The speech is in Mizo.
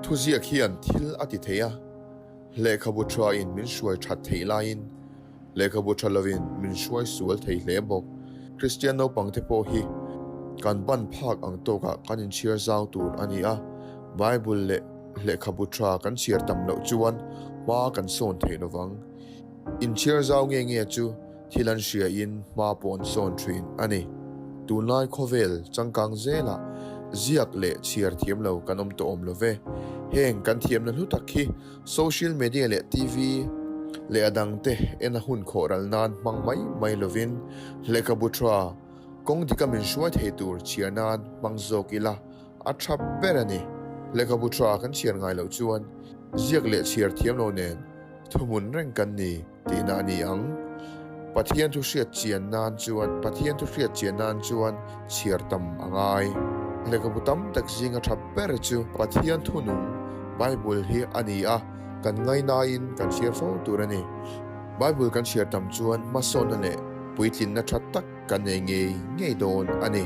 Thuziak hian thil a ti thei a, lehkhabu thain min hruai that theih laiin lehkhabu tha lovin min hruai sual thei hle bawk. Kristian naupangte pawh hi kan ban phak ang tawkah kan inchhiar zau tur a ni a, Bible leh lehkhabu tha kan chhiar tam loh chuan hma kan sawn thei lovang. Inchhiar zau nge nge chu thil an hriain hma pawh an sawn thin a ni. Tunlai khawvel changkang zelah ziak leh chhiar thiam lo kan awm tawh awm lo ve. Heng kan thiamna hlu tak hi social media leh TV leh a dangte en a hun khawh ral nan hmang mai mai lovin lehkhabu tha kawng dika min hruai thei tur chhiar nan hmang zawk ila a tha ber a ni. Lehkhabu tha kan chhiar ngai loh chuan ziak leh chhiar thiam lo nen thuhmun reng kan ni. Tihna a ni ang. Pathian thu hriat chian nan chuan Pathian thu hriat chian nan chuan chhiar tam a ngai. Lehkhabu tam tak zinga tha ber chu Pathian thu nung, Bible hi a ni a, kan ngainain kan chhiar fo tur a ni. Bible kan chhiar tam chuan hmasawnna leh puitlinna tha tak kan nei ngei ngei dawn a ni.